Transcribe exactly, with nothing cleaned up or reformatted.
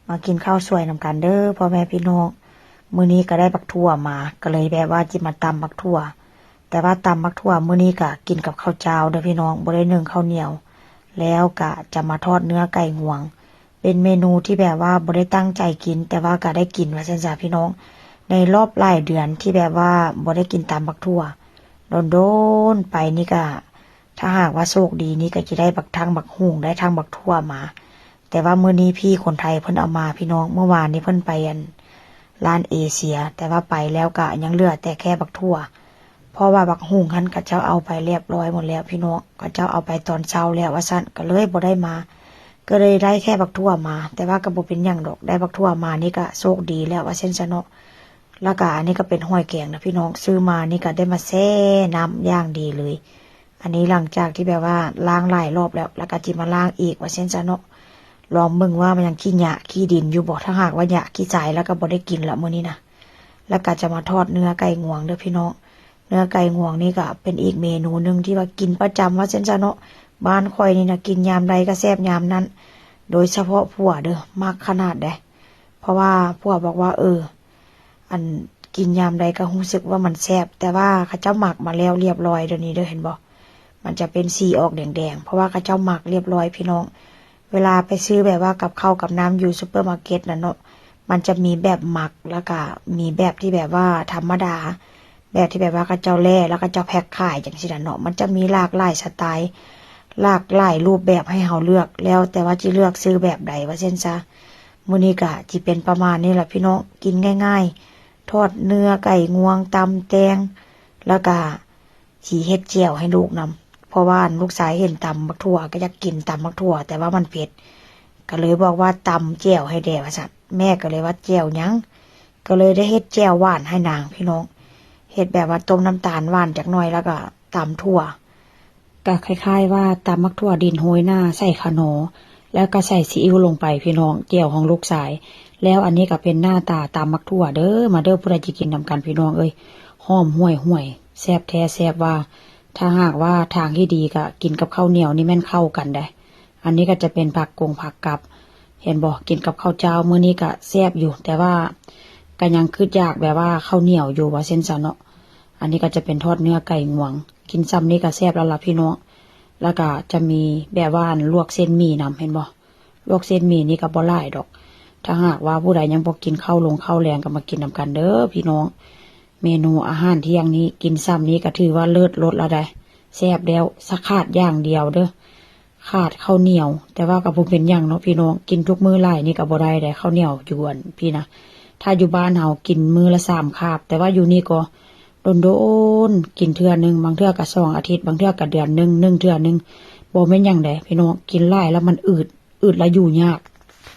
มากินข้าวสวยนำกันเด้อพ่อแม่พี่น้อง มื้อนี้ก็ได้บักถั่วมา ก็เลยแบบว่าจิมาตำบักถั่ว แต่ว่าตำบักถั่วมื้อนี้ก็กินกับข้าวเจ้าเด้อพี่น้อง บ่ได้นึ่งข้าวเหนียว แล้วก็จะมาทอดเนื้อไก่งวง เป็นเมนูที่แบบว่าบ่ได้ตั้งใจกิน แต่ว่าก็ได้กินว่าซั่นซะพี่น้อง ในรอบหลายเดือนที่แบบว่าบ่ได้กินตำบักถั่ว โดนๆไปนี่ก็ ถ้าหากว่าโชคดีนี่ก็จะได้บัก ทั้งบักหุ่งได้ทั้งบักถั่วมา แต่ว่ามื้อนี้พี่คนไทยเพิ่นเอามาพี่น้อง เมื่อวานนี้เพิ่นไปอันร้านเอเชีย แต่ว่าไปแล้วก็ยังเหลือแต่แค่บักถั่ว เพราะว่าบักหุ่งหั้นเขาเจ้าเอาไปเรียบร้อยหมดแล้วพี่น้อง เขาเจ้าเอาไปตอนเช้าแล้วว่าซั่น ก็เลยบ่ได้มา ก็เลยได้แค่บักถั่วมา แต่ว่าก็บ่เป็นหยังดอก ได้บักถั่วมานี่ก็โชคดีแล้วว่าซั่นซะเนาะ แล้วก็อันนี้ก็เป็นหอยแครงนะพี่น้อง ซื้อมานี่ก็ได้มาแช่น้ำอย่างดีเลย อันนี้หลังจากที่แบบว่าล้างหลายรอบแล้ว แล้วก็จิมาล้างอีกว่าซั่นซะเนาะ ลองเบิ่งว่ามันยังขี้หยะขี้ดินอยู่บ่ ถ้าหากว่าหยะขี้ทรายแล้วก็บ่ได้กินละมื้อนี้นะ แล้วก็จะมาทอดเนื้อไก่งวงเด้อพี่น้อง เนื้อไก่งวงนี่ก็เป็นอีกเมนูหนึ่งที่ว่ากินประจำว่าซั่นซะเนาะ บ้านข้อยนี่นะกินยามใดก็แซ่บยามนั้น โดยเฉพาะผัวเด้อ มักขนาดใด เพราะว่าผัวบอกว่า เออ อันกินยามใดก็รู้สึกว่ามันแซ่บ แต่ว่าเขาเจ้าหมักมาแล้วเรียบร้อยเดี๋ยวนี้เด้อ เห็นบ่ มันจะเป็นสีออกแดงๆ เพราะว่าเขาเจ้าหมักเรียบร้อยพี่น้อง เวลาไปซื้อแบบว่ากับข้าวกับน้ำอยู่ซูเปอร์มาร์เก็ตน่ะเนาะ มันจะมีแบบหมัก แล้วก็มีแบบที่แบบว่าธรรมดา แบบที่แบบว่าเขาเจ้าแล่ แล้วเขาเจ้าแพ็คขายจังซี้น่ะเนาะ มันจะมีหลากหลายสไตล์ หลากหลายรูปแบบให้เฮาเลือก แล้วแต่ว่าจิเลือกซื้อแบบใดว่าซั่นซะ มื้อนี้ก็จิเป็นประมาณนี้ล่ะพี่น้อง กินง่ายๆ ทอดเนื้อไก่งวง ตำแตง แล้วก็สิเฮ็ดแจ่วให้ลูกนำ เพราะว่าลูกชายเห็นตำบักถั่วก็อยากกินตำบักถั่ว แต่ว่ามันเผ็ด ก็เลยบอกว่าตำแจ่วให้แด่ว่าซั่น แม่ก็เลยว่าแจ่วหยัง ก็เลยได้เฮ็ดแจ่วหวานให้นางพี่น้อง เฮ็ดแบบว่าต้มน้ำตาลหวานจักหน่อย แล้วก็ตำถั่ว ก็คล้ายๆว่าตำบักถั่วดินโฮยหน้าใส่ขนอ แล้วก็ใส่ซีอิ๊วลงไปพี่น้อง แจ่วของลูกชาย แล้วอันนี้ก็เป็นหน้าตาตำบักถั่วเด้อ มาเด้อ ผู้ใดจะกินนำกันพี่น้องเอ้ย หอมห่วยๆ แซ่บแท้แซ่บว่า ถ้าหากว่าทางที่ดีก็กินกับข้าวเหนียวนี่แม่นเข้ากันได้ อันนี้ก็จะเป็นผักกงผักกับ เห็นบ่ กินกับข้าวเจ้ามื้อนี้ก็แซ่บอยู่ แต่ว่าก็ยังคิดอยากแบบว่าข้าวเหนียวอยู่ว่าซั่นซะเนาะ อันนี้ก็จะเป็นทอดเนื้อไก่งวง กินซ่ำนี้ก็แซ่บแล้วล่ะพี่น้อง แล้วก็จะมีแบบว่าลวกเส้นหมี่นำ เห็นบ่ ลวกเส้นหมี่นี่ก็บ่หลายดอก ถ้าหากว่าผู้ใดยังบ่กินข้าวลงข้าวแลงก็มากินนำกันเด้อพี่น้อง เมนูอาหารเที่ยงนี้กินซ่ำนี้ก็ถือว่าเลิศรสแล้วได้ แซ่บแล้ว สะขาดอย่างเดียวเด้อ ขาดข้าวเหนียว แต่ว่าก็บ่เป็นหยังเนาะพี่น้อง กินทุกมื้อหลายนี่ก็บ่ได้ได้ ข้าวเหนียวอยู่อันพี่นะ ถ้าอยู่บ้านเฮากินมื้อละสามคาบ แต่ว่าอยู่นี่ก็โดนๆ กินเทื่อหนึ่ง บางเทื่อก็สองอาทิตย์ บางเทื่อก็เดือนหนึ่ง นึ่งเทื่อหนึ่ง บ่แม่นหยังใดพี่น้อง กินหลายแล้วมันอืด อืดแล้วอยู่ยาก